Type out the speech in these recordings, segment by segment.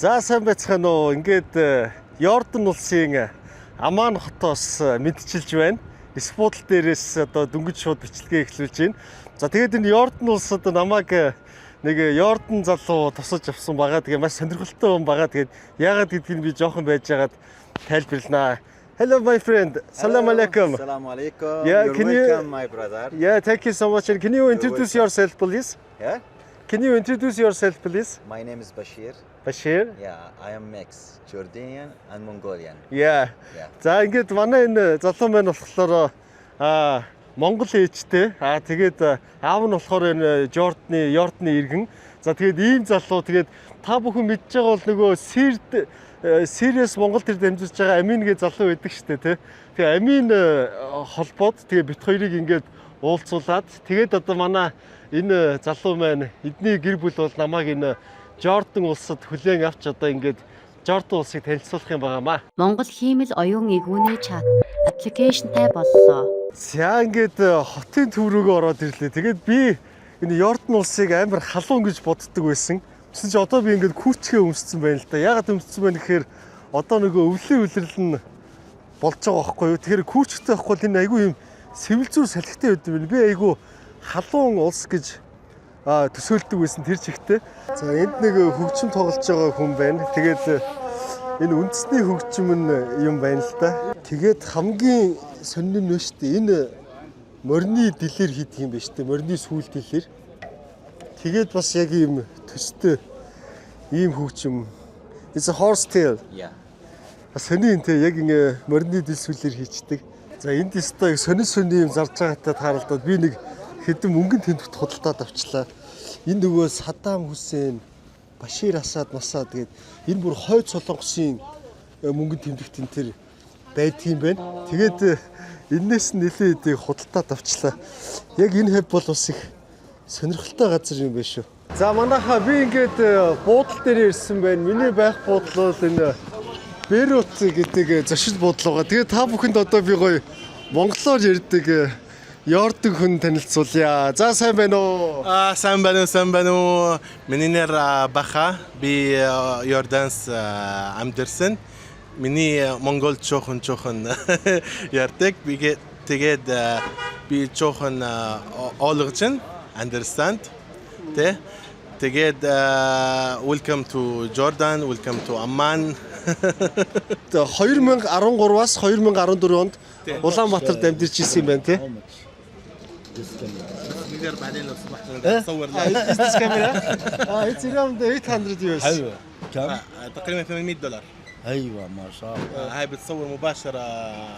За, сайн байцгаана уу. Ингээд Йордан улсын Амман хотоос мэндчилж байна. Эс буудал дээрээс одоо дөнгөж шууд бичлэгээ эхлүүлж байна. За, тэгээд энэ Йордан улсад намайг нэг Йордан залуу тосож авсан байгаа. Тэгээ маш сонирхолтой хүн байгаа. Тэгээд яагаад гэдгийг би жоохон байж байгаад тайлбарланаа. Hello, my friend. Salam alaikum. Assalamu alaikum. Yeah, You're can you- welcome, my brother. Yeah, thank you so much. And can you introduce Welcome. yourself, please? Yeah? Can you introduce yourself, please? My name is Bashir. Bashir. Yeah, I am mix Jordanian and Mongolian. Yeah. Yeah. За, ингээд манай энэ залуу маань болохоор Монгол ээжтэй. Тэгээд аав нь болохоор энэ Жордны иргэн. За, тэгээд ийм залуу, тэгээд та бүхэн мэдж байгаа бол нөгөө Сирд Сириас Монгол төр дамжуулж байгаа Амин гэ залуу байдаг шүү дээ, тий. Тэгээ Амин холбоод, тэгээ бид хоёрыг ингээд уулзуулаад, тэгээд одоо манай энэ залуу маань, эдний гэр бүл бол намайг энэ Жордан улсад хүлээн авч, одоо ингээд Жордан улсыг танилцуулах юм байгаа маа. Монгол хиймэл оюун эгүүний chat application тай боллоо. За, ингээд хотын төв рүүгээ ороод ирлээ. Тэгээд би энэ Йордан улсыг амар халуун гэж боддог байсан. Тэгсэн чи одоо би ингээд куртка өмссөн байна л да. Яагаад өмссөн бэ гэхээр одоо нөгөө өвлийн улирал нь болж байгаа байхгүй юу? Тэгэхээр куртктай байхгүй бол энэ айгүй юм сэвэлзүүр салхитай байд юм байна. Би айгүй халуун улс гэж төсөөлдөг байсан тэр чигтээ. За, энд нэг хөгжим тоглож байгаа хүн байна. Тэгээд энэ үндэсний хөгжим нь юм байна л да. Тэгээд хамгийн сонин нь шүү дээ. Энэ морины дэлээр хийдэг юм байна шүү дээ. Морины сүүл дэлээр. Тэгээд бас яг ийм төстэй ийм хөгжим. It's a horse tail. Yeah. Сони энэ те яг ингэ морины дэл сүлээр хийчдэг. За, энд өстой сонин сонин юм зарж байгаатай тааралдаад би нэг хэдэн мөнгөн тэмдэгт худалдаад авчлаа. Энэ нөгөө Саддам Хүсейн, Башир Асад Масад тэгээд энэ бүр хойд Солонгосын мөнгөн тэмдэгт энэ тэр байдгийн байна. Тэгээд энээс нь нэлээд хэдийг худалдаад авчлаа. Яг энэ хэв бол бас их сонирхолтой газар юм байна шүү. За, манайхаа, би ингээд буудал дээр ирсэн байна. Миний байх буудлал бол энэ Бейрут гэдэг зочид буудлал байгаа. Тэгээд та бүхэнд одоо би гоё монголоор ярьдаг Йордан хүн танилцуулъя. За, сайн байна уу? Сайн байна уу, сайн байна уу. Миний нэр Баха. Би Йорданс амьдарсан. Миний Монгол жоохон жоохон ярьдаг. Би тэгээд би жоохон ойлгож байна. Understand. Тэ? Тэгээд welcome to Jordan, welcome to Amman. 2013-аас 2014 онд Улаанбаатарт амьдарч ирсэн юм байна, тий? نقدر بعدين لو سمحت نصور. Is this camera? It's around 800 US. حلوة، كم؟ تقريبا 800 دولار. ايوه، ما شاء الله. هاي بتصور مباشرة.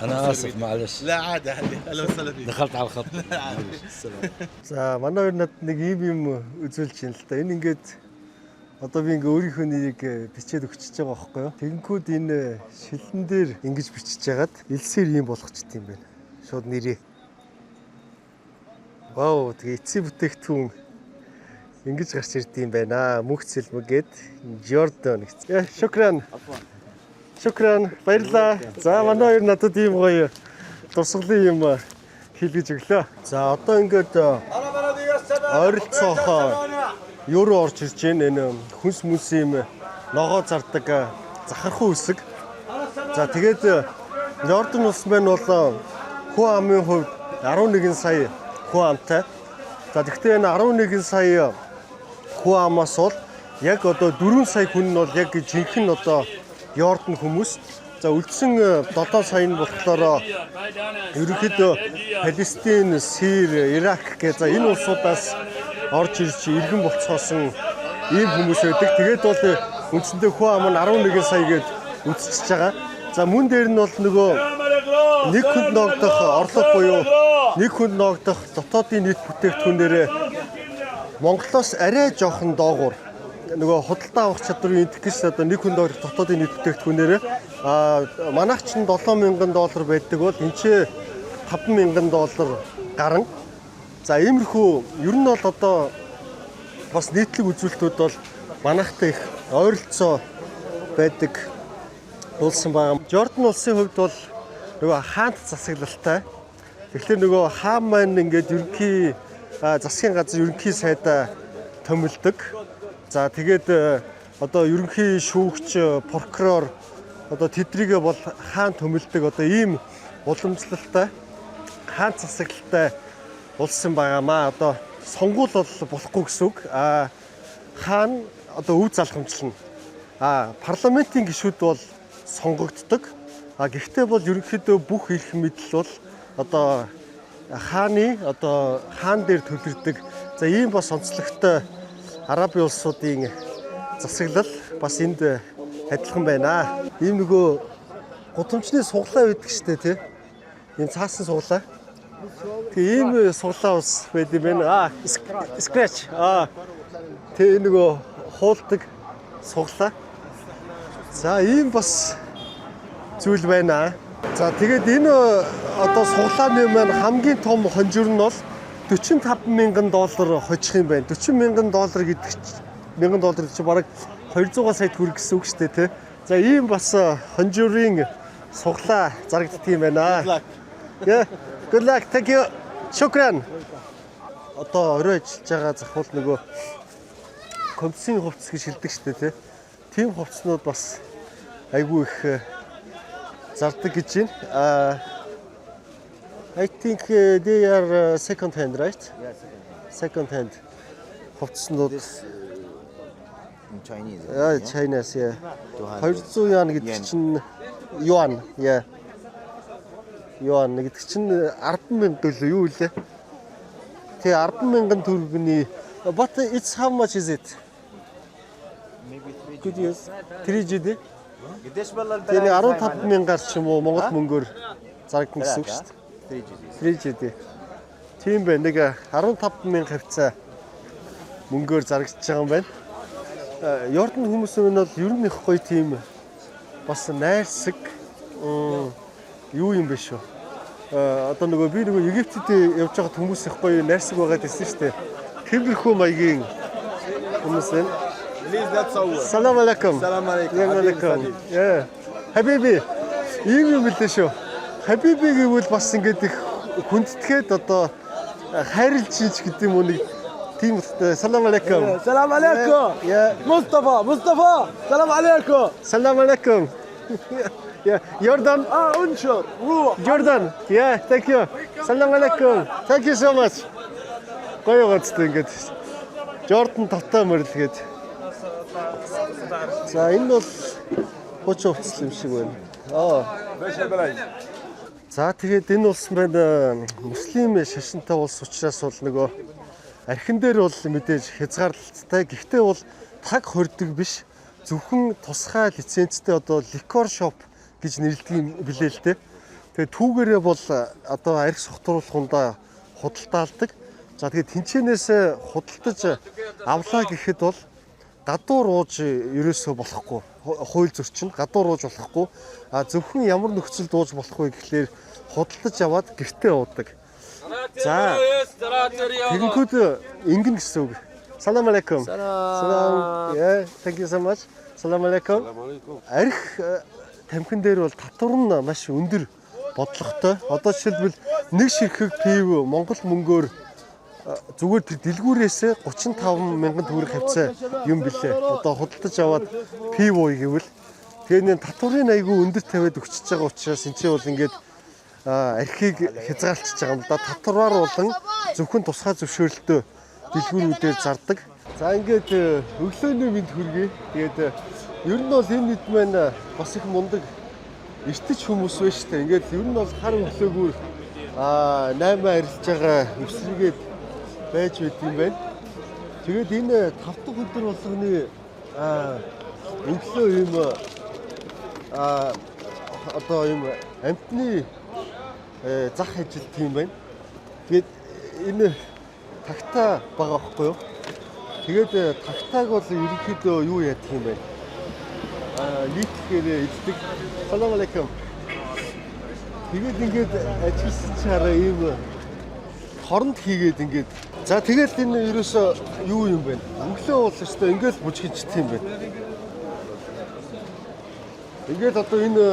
انا تصوير اسف. فيديو. معلش. لا عادي عادي، اهلا وسهلا فيك. دخلت على الخط، معلش، السلام. За, манай хоёр над нэг ийм юм үзүүлж байна л да. Энэ ингээд одоо би ингээ өөрийнхөө нэрийг бичээд өгчөж байгаа байхгүй юу? Тэгэнгүүт энэ шилэн дээр ингэж бичиж ягаад элсээр ийм болгочт юм байна. Шууд нэрээ. Вау, тэгээ эцсийн бүтээгдэхүүн ингэж гарч ирд юм байна. Мөнх цэлмэг гээд Jordan гэсэн. شكرا. شكرا. Баярлаа. За, манай хоёр надад ийм гоё дурсгалын юм хийлгэж өглөө. За, одоо ингээд ойролцоохоо юу руу орж ирж байна. Энэ хүнс мүнс юм ногоо зардаг захархуу хэсэг. За, тэгээд Йордан улс маань бол хүн амын хувьд 11 сая хүн амтай. За, тэгэхдээ энэ 11 сая хүн амаас бол яг одоо 4 сая хүн нь бол яг жинхэнэ одоо Йордан хүмүүс. За, үлдсэн 7 сая нь болохоор ерөнхийдөө Палестин, Сир, Ирак гэх за энэ улсуудаас орж ирж иргэн болцоосон ийм хүмүүс байдаг. Тэгээд бол үндсэндээ хүн ам нь 11 сая гээд үзчихэж байгаа. За, мөн дээр нь бол нөгөө нэг хүнд ногдох орлого буюу нэг хүнд ногдох дотоодын нийт бүтээгдэхүүнээрээ Монголоос арай жоохон доогуур, нөгөө худалдаа авах чадварын индекс, одоо нэг хүнд ногдох дотоодын нийт бүтээгдэхүүнээрээ манайх чинь 7000 доллар байдаг бол энэ ч 5000 доллар гарan. За, иймэрхүү ер нь бол одоо бас нийтлэг үзүүлэлтүүд бол манайхтай их ойролцоо байдаг улс байгаа. Жордан улсын хувьд бол нөгөө хаант засаглалтай. Тэгэхээр нөгөө хаан маань ингээд ерөнхий засгийн газар ерөнхий сайдаа томилдог. За, тэгээд Одоо ерөнхий шүүгч, прокурор одоо тэдрийгээ бол хаан төмөлдөг одоо ийм уламжлалтай хаан засаглалтай улс юм байгаамаа. Одоо сонгуул бол болохгүй гэсэн үг. Хаан одоо өв залхамжлана. Парламентын гишүүд бол сонгогддог. Гэхдээ бол ерөнхийдөө бүх эрх мэдэл бол одоо хааны одоо хаан дээр төвлөрдөг. За, ийм бас онцлогтой Арабын улсуудын засаглал бас энд адилхан байна. Ийм нөгөө гудамжны сугалаа байдаг штэ, тий. Ийм цаасан сугалаа. Тэгээ ийм сугалаа бас байд юм байна. Scratch. Тэгээ энэ нөгөө хуулдаг сугалаа. За, ийм бас зүйл байна. За, тэгээд энэ одоо сугалааны маань хамгийн том хонжир нь бол 45 мянган доллар хожих юм байна. 40 мянган доллар гэдэг чинь, 1000 доллар чинь бараг 200 сая төгрөг гэсэн үг шүү дээ, тий. За, ийм бас хонжирын сугалаа зарагддаг юм байна. Yeah. Good luck. Thank you. شكرا. Одоо орой ажиллаж байгаа захуул нөгөө компьютерийн хувцас гэж хэлдэг шүү дээ, тий. Тийм хувцснууд бас айгүй их зардаг гэж байна. I think they are second hand, right? Yeah, second hand. Second hand хувцснууд. This in Chinese. Chinese, yeah. 200. 200 юан гэдэг Yen. чинь юан, yeah. Юан гэдэг чинь 10 мянга л юу лээ? Тэгээ 10 мянган төгрөгийн. But it's how much is it? Maybe 3 Could you 3 GD? قديش والله Тэгээ нэг 15 мянгаар ч юм уу Монгол мөнгөөр зарагдана гэсэн үг шүү дээ. 3 GD. 3 GD. Тийм байна. Нэг 15 мянга хавьцаа мөнгөөр зарагдаж байгаа юм байна. Йордан хүмүүс нь бол ер нь их гоё тийм бас найрсаг юу юм бэ шүү. Одоо нөгөө би нөгөө Египтэд явж байгаа хүмүүс их гоё найрсаг байгаад ирсэн шүү дээ. Тиймэрхүү маягийн хүмүүс байна. Please, that's all. سلام عليكم. سلام عليكم. سلام عليكم. Yeah. حبيبي. Ийм юм билээ шүү. حبيبي гэвэл бас ингээд их хүндэтгээд одоо хайрлж ч гэдэг юм уу нэг тийм утгатай. سلام عليكم. سلام عليكم. Yeah. مصطفى مصطفى سلام عليكم. سلام عليكم. Yeah. Jordan. اه انشر روح. Jordan. Yeah, thank you. سلام عليكم. Thank you so much. Гоё гоцтой ингээд. Jordan тавтай морил гээд. За, энэ бол хуучин хувцас юм шиг байна. За, тэгээд энэ улс маань муслим шашинтай улс учраас бол нөгөө архин дээр бол мэдээж хязгаарлалттай. Гэхдээ бол таг хордог биш. Зөвхөн тусгай лицензтэй одоо liquor shop гэж нэрлэдэг юм билээ л дээ. Тэгээд түүгээрээ бол одоо арх сохтруулахундаа худалдаалдаг. За, тэгээд тэнчэнээс худалдаж авлаа гэхэд бол гадуур ууж ерөөсөө болохгүй. Хууль зөрчин гадуур ууж болохгүй. А зөвхөн ямар нөхцөлд ууж болох вэ гэхлээр худалдаж аваад гэртээ уудаг. За, тэгэнгүүт ингэн гэсэн үг. سلام عليكم. سلام. Yeah, thank you so much. سلام عليكم. Арх тамхин дээр бол татвар нь маш өндөр бодлоготой. Одоо жишээлбэл нэг ширхэг пив Монгол мөнгөөр зүгээр тэр дэлгүүрээсээ 35 мянган төгрөг хавьцаа юм билээ. Одоо худалдаж аваад пив ууя гэвэл тэгээ нэг татварын айгүй өндөр тавиад өгчөж байгаа учраас энэ чинь бол ингээд архийг хязгаарлчихж байгаа юм да. Татвараар болон зөвхөн тусгай зөвшөөрөлтөй дэлгүүрүүдээр зардаг. За, ингээд өглөөний мэнд хүргэе. Тэгээд ер нь бол энэ хэд маань бас их мундаг эртэж хүмүүс байна шүү дээ. Ингээд ер нь бол хар өглөөгөр 8 арилж байгаа эвсэргээд байж байд юм байна. Тэгээд энэ 5 дахь өдөр болгоны өглөө ийм одоо ийм амьтны зах ажил тийм байна. Тэгээд энэ тагтаа байгаа байхгүй юу? Тэгээд тагтааг бол ерөнхийдөө юу яадаг юм бэ? Нийтлэхээр иддэг. سلام عليكم. Тэгээд ингээд ажилласан чи хараа ийм хоронд хийгээд ингээд. За, тэгэл энэ ерөөсөө юу юм бэ? Өглөө бол өстой ингээд бүжгэлждэг юм байна. Ингээд одоо энэ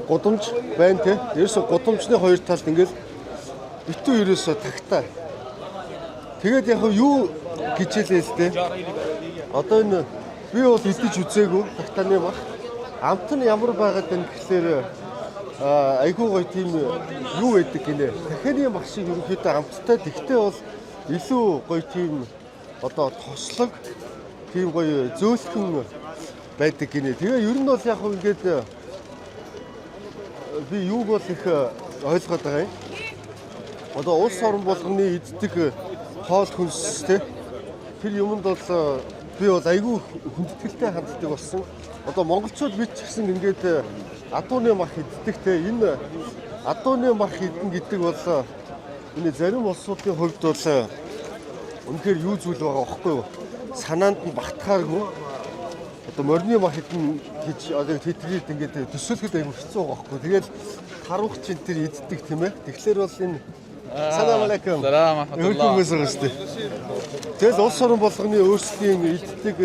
гудамж байна те. Ерөөсөө гудамжны хоёр талд ингээд битүү ерөөсөө тагтаа. Тэгээд яг юу гिचээлээ л те. Одоо энэ Би бол идэж үзээгүй тагтааны мах. Амт нь ямар байгаад байна гэхлээр айгүй гоё тийм юу байдаг гинэ. Тахианы мах шиг ерөнхийдөө амттай. Тэгтээ бол илүү гоё тийм одоо тослог тийм гоё зөөлхөн байдаг гинэ. Тэгээ ер нь бол яг хөө ингээд би юуг бол их ойлгоод байгаа юм. Одоо улс орон болгоны иддэг хоол хүнс те тэр юмд бол би бол айгүй хүндэтгэлтэй ханддаг болсон. Одоо монголчууд бид ч гэсэн ингээд адууны мах иддэг те энэ адууны мах идэн гэдэг бол энэ зарим улсуудын хувьд бол үнэхээр юу зүйл байгаа байхгүй юу? Санаанд нь багтахааргүй одоо морины мах идэн гэж одоо тэтгэрээд ингээд төсөөлөхөд айгүй хэцүү байгаа байхгүй. Тэгэл харуах чинь тэр иддэг тийм ээ. Тэгэхээр бол энэ Салам алейкум. Салам Хөөрхөн хүмүүс байгаа шүү дээ. Тэгэл улс орон болгоны өөрсдийн иддэг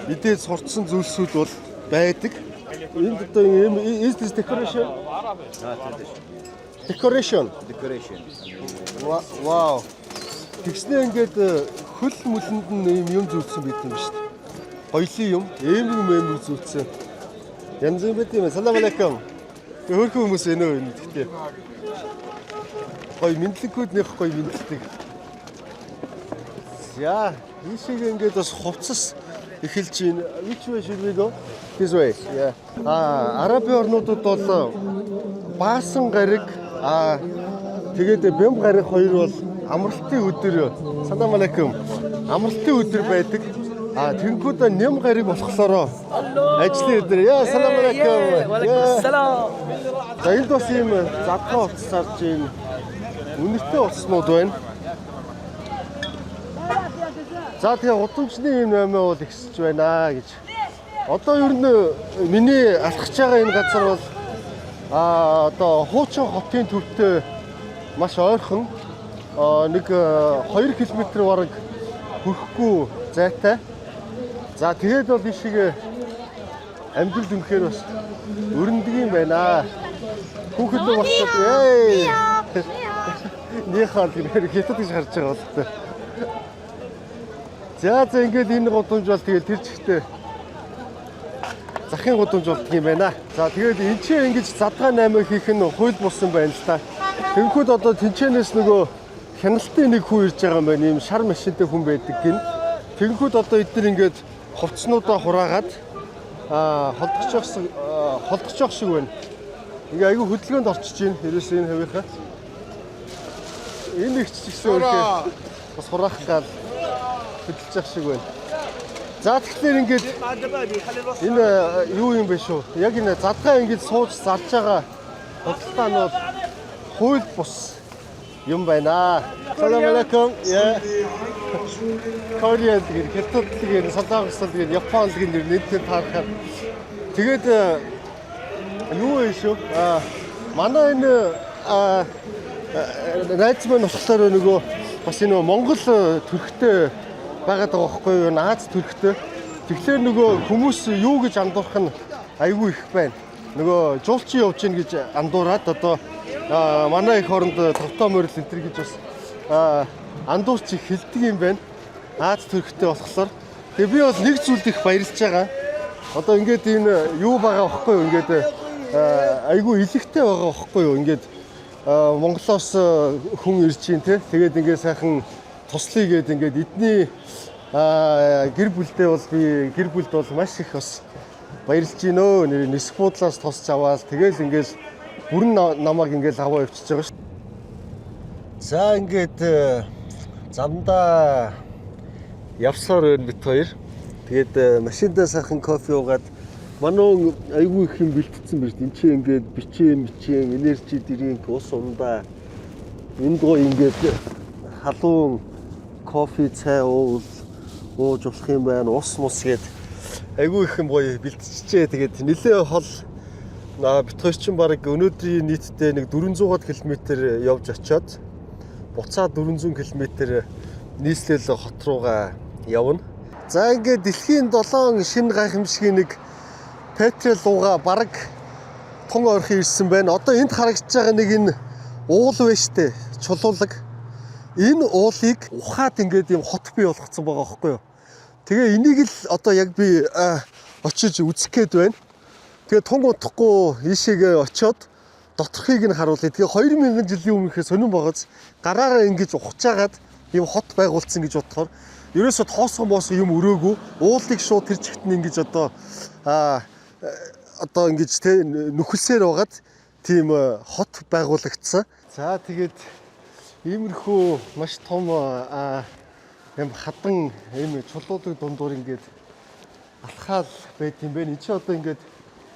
идээд сурцсан зүйлсүүд бол байдаг. Энд одоо ийм is this decoration? Decoration. Decoration. Вау. Тэгснээ ингээд хөл мөлөнд нь ийм юм зүүцсэн байт юм шүү дээ. Гоёлын юм, ээмэг мэмэг зүүцсэн. Янз бүр байт юм. Салам алейкум. Хөөрхөн хүмүүс энэ үү энэ гэхдээ. Гоё мэдлэгүүд нэх гоё мэдлдэг. За, ийшээ ингээд бас хувцас эхэлж байна. Which way should we go? This way. Yeah. А, Арабын орнуудад бол баасан гариг тэгээд бямба гариг хоёр бол амралтын өдөр. Салам алейкум. Амралтын өдөр байдаг. А тэнгууд ням гариг болохоор ажлын өдөр. Яа, салам алейкум. Яа. За энд бас ийм задгаа утас зарж байна. Үнэртэй утаснууд байна. За тэгээ гудамжны юм амиа бол ихсэж байна гэж. Одоо ер нь миний алхаж байгаа энэ газар бол одоо хуучин хотын төвтэй маш ойрхон нэг 2 км бараг хүрэхгүй зайтай. За тэгээд бол ийшээ амьдрал үнэхээр бас өрнөдөг юм байна. Хүүхэд нь болчиход эй. Нихаа гэнээр хятад гэж харж байгаа болтой. За за ингээд энэ гудамж бол тэгээд тэр чигтээ захын гудамж болдго юм байна. За тэгээд энэ ч ингэж задгаа 8 хийх нь хууль бус юм байна л та. Тэнгүүд одоо тэнчэнээс нөгөө хяналтын нэг хүн ирж байгаа юм байна. Ийм шар машинтай хүн байдаг гин. Тэнгүүд одоо эдгээр ингээд хувцснуудаа хураагаад холдочих шиг байна. Ингээ айгүй хөдөлгөөнд орчиж байна. Ерөөсөө энэ хавийнхаа. Энэ их ч гэсэн үнэхээр бас хураах гал хөдөлж явах шиг байна. За тэгэхээр ингээд энэ юу юм бэ шүү? Яг энэ задгаа ингээд сууж зарж байгаа худалдаа нь бол хууль бус юм байна. Салам алейкум. Yeah. Korean гэх хятад гэх солонгос гэх Япон гэх нэр нийтээ таарахаар тэгээд юу вэ шүү? Манай энэ найз маань болохоор нөгөө бас энэ Монгол төрхтэй байгаад байгаа байхгүй юу? Аз төрхтэй. Тэгэхээр нөгөө хүмүүс юу гэж андуурах нь айгүй их байна. Нөгөө жуулчин явж гин гэж андуураад одоо манай их оронд товтоо морил энэ төр гэж бас андуурч их хэлдэг юм байна. Аз төрхтэй болохоор. Тэгээ би бол нэг зүйлд их баярлж байгаа. Одоо ингээд энэ юу байгаа байхгүй юу? Ингээд айгүй илэгтэй байгаа байхгүй юу? Ингээд Монголоос хүн ирж чинь те. Тэгээд ингээд сайхан туслая гээд ингээд эдний гэр бүлдээ бол би гэр бүлд бол маш их бас баярлж байна өө. Нэр нисэх буудлаас тосч аваад тэгэл ингээд бүрэн намайг ингээд аваа явчихж байгаа шүү. За ингээд замдаа явсаар байна бит хоёр. Тэгээд машиндаа сайхан кофе уугаад манай айгүй их юм бэлтцсэн байж. Энд чи ингээд бичээ мичээ energy drink ус ундаа энд гоо ингээд халуун кофе цай уул ууж болох юм байна. Ус мус гээд айгүй их юм гоё бэлтчихжээ. Тэгээд нилээ хол бит хоёр чинь баг өнөөдрийн нийтдээ нэг 400 км явж очиод буцаа 400 км нийслэл хот руугаа явна. За ингээд дэлхийн 7 шинэ гайхамшигын нэг Петра лууга бараг тун ойрхон ирсэн байна. Одоо энд харагдаж байгаа нэг энэ уул байна штэ. Чулуулаг. Энэ уулыг ухаад ингээд юм хот бий болгоцсон байгаа байхгүй юу? Тэгээ энийг л одоо яг би очиж үзэх гээд байна. Тэгээ тун удахгүй ийшээгээ очиод доторхыг нь харуулъя. Тэгээ 2000 жилийн өмнөхөө сонин богоц гараараа ингэж ухаж ийм хот байгуулсан гэж бодохоор ерөөсө тоосгон боосгон юм өрөөгүй уулыг шууд тэр чигт нь ингэж одоо одоо ингэж те нөхөлсөөр байгаад тийм хот байгуулагдсан. За, тэгээд иймэрхүү маш том юм хадан ийм чулуудаг дундуур ингээд алхаал байт юм байна. Энд чи одоо ингээд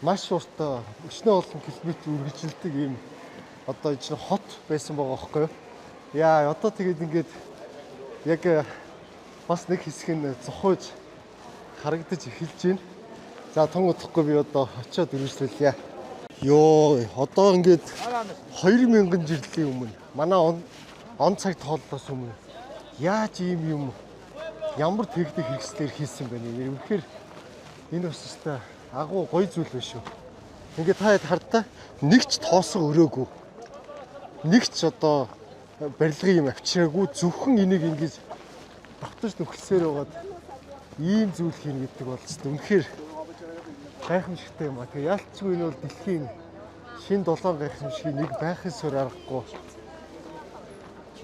маш урт, өчнөө олон километр үргэлжилдэг ийм одоо энэ чинь хот байсан байгаа байхгүй юу? Яа, одоо тэгээд ингээд яг бас нэг хэсэг нь зохиож харагдаж эхэлж байна. За, тун удахгүй би одоо очиод үргэлжлүүлье. Йоо, одоо ингээд 2000 жилийн өмнө манай он цаг тооллоос өмнө яаж ийм юм ямар техник хэрэгслээр хийсэн бэ нэ? Үнэхээр энэ бас өстой агуу гоё зүйл биш үү? Ингээд та хэд хардаа нэг ч тоосго өрөөгүй. Нэг ч одоо барилгын юм авчираагүй, зөвхөн энийг ингэж давтаж нөхөлсөөр байгаад ийм зүйл хийнэ гэдэг бол ч үнэхээр гайхамшигтай юм а. Тэгээ яалтчгүй энэ бол дэлхийн шинэ долоон гайхамшигын нэг байхын суурь аргагүй.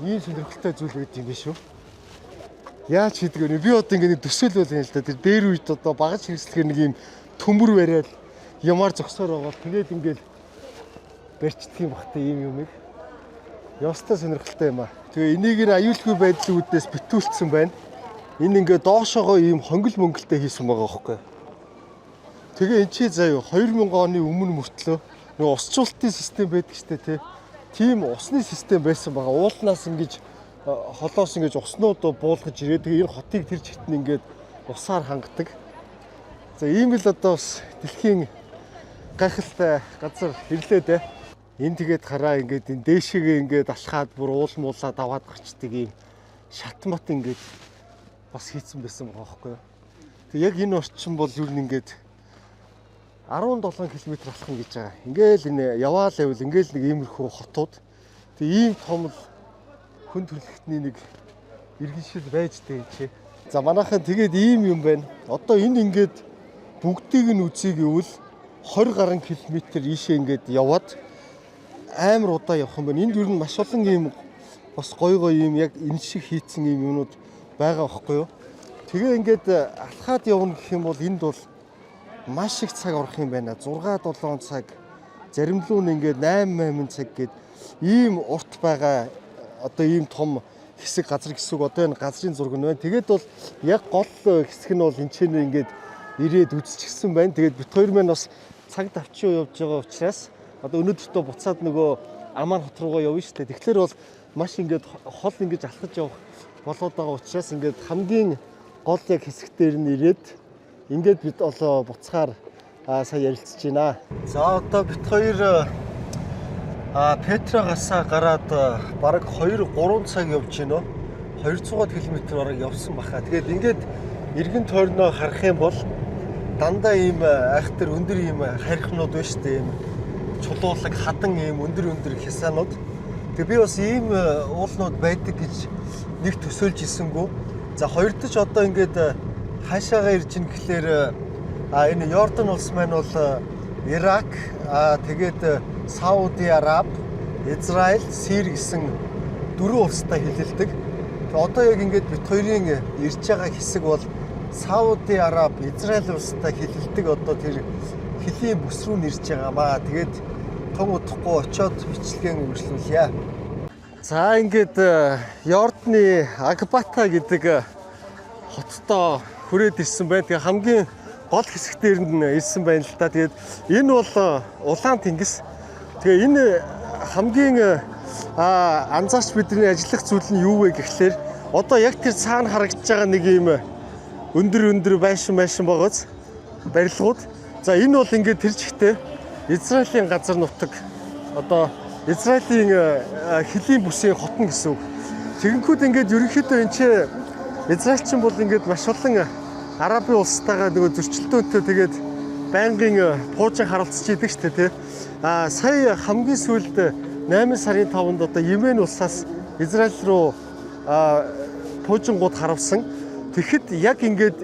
Ийм сонирхолтой зүйл байд юм биш үү? Яаж хийдэг вэ? Би одоо ингэ нэг төсөөлөл юм л да. Тэр дээр үед одоо багаж хэрэгслэхээр нэг ийм төмөр бариад ямаар зогсоор байгаа. Тэгээд ингээл барьцдаг юм бахтай ийм юмыг. Ёстой сонирхолтой юм а. Тэгээ энийг нь аюулгүй байдлын үүднээс битүүлсэн байна. Энэ ингээ доошоогоо ийм хонгил мөнгөлтэй хийсэн байгаа байхгүй. Тэгээ эн чи заяа 2000 оны өмнө мөртлөө нэг усчлалтын систем байдаг штэ тий. Тийм усны систем байсан байгаа. Уулнаас ингэж холоос ингэж уснууд буулгаж ирээд тэгээ энэ хотыг тэр чигт нь ингээд усаар хангадаг. За, ийм л одоо бас дэлхийн гайхалтай газар ирлээ дээ. Энэ тэгээд хараа, ингээд энэ дээшээгээ ингээд алхаад бүр уул муулаад аваад гарчдаг ийм шатмат ингээд бас хийцэн байсан байгаа байхгүй юу. Тэг яг энэ орчин бол юу нэг ингээд 17 км алхах гэж байгаа. Ингээл энэ яваал явал ингээл нэг иймэрхүү хотууд. Тэг ийм том л хүн төрөлхтний нэг иргэншил байж тээ чи. За, манайхан, тэгээд ийм юм байна. Одоо энэ ингээд бүгдийг нь үзье гэвэл 20 гаруй километр ийшээ ингээд яваад амар удаа явах юм байна. Энд ер нь маш олон ийм бас гоё гоё ийм яг энэ шиг хийцэн ийм юмнууд байгаа байхгүй юу? Тэгээ ингээд алхаад явна гэх юм бол энд бол маш их цаг орох юм байна. 6 7 цаг, зарим лүү нь ингээд 8 8 цаг гээд ийм урт байгаа одоо ийм том хэсэг газар гэсэн үг. Одоо энэ газрын зураг нь байна. Тэгээд бол яг гол хэсэг нь бол энэ ч нэ ингээд ирээд үзчихсэн байна. Тэгээд бид хоёр маань бас цаг давчуу явж байгаа учраас одоо өнөөдөртөө буцаад нөгөө Амман хот руугаа явна шүү дээ. Тэгэхээр бол маш ингээд хол ингэж алхаж явах болоод байгаа учраас ингээд хамгийн гол яг хэсэг дээр нь ирээд ингээд бид олоо буцахаар сая ярилцж байна. За, одоо бид хоёр Петрогасаа гараад бараг 2 3 цаг явж байна. 200 км бараг явсан баха. Тэгээд ингээд эргэн тойрноо харах юм бол дандаа ийм айхтар өндөр ийм харихнууд байна шүү дээ. Ийм чулуулаг хадан ийм өндөр өндөр хясаанууд. Тэгээ би бас ийм уулнууд байдаг гэж нэг төсөөлж ирсэнгүй. За, хоёр дахь одоо ингээд хаашаагаа ирж ийн гэхлээр энэ Йордан улс маань бол Ирак, тэгээд Сауди Араб, Израиль, Сири гэсэн дөрвөн улстай хилэлдэг. Тэгээ одоо яг ингээд бид хоёрын ирж байгаа хэсэг бол Сауди Араб, Израиль улстай хилэлдэг одоо тэр хөлийн бүс рүү нэрж байгаамаа. Тэгээд тун удахгүй очиод бичлэгээ үргэлжлүүлье. За, ингээд Йордны Агбата гэдэг хоттой хүрээд ирсэн байна. Тэгээ хамгийн гол хэсэг дээр нь ирсэн байна л да. Тэгээд энэ бол Улаан тэнгис. Тэгээ энэ хамгийн анзаарч бидний ажиллах зүйл нь юу вэ гэхлээр одоо яг тэр цаана харагдаж байгаа нэг юм өндөр өндөр байшин байшин байгааз барилгууд. За, энэ бол ингээд тэр чигтээ Израилийн газар нутаг, одоо Израилийн хөлийн бүсийн хот нь гэсэн үг. Тэгэнгүүт ингээд ерөнхийдөө энэ чи Израильчин бол ингээд маш олон Арабын улстайгаа нөгөө зөрчилдөөнтэй тэгээд байнгын пуужин харалцж идэг шүү дээ, тий. А сая хамгийн сүүлд 8 сарын 5-нд одоо Йемен улсаас Израиль руу пуужингууд харвасан. Тэгэхэд яг ингээд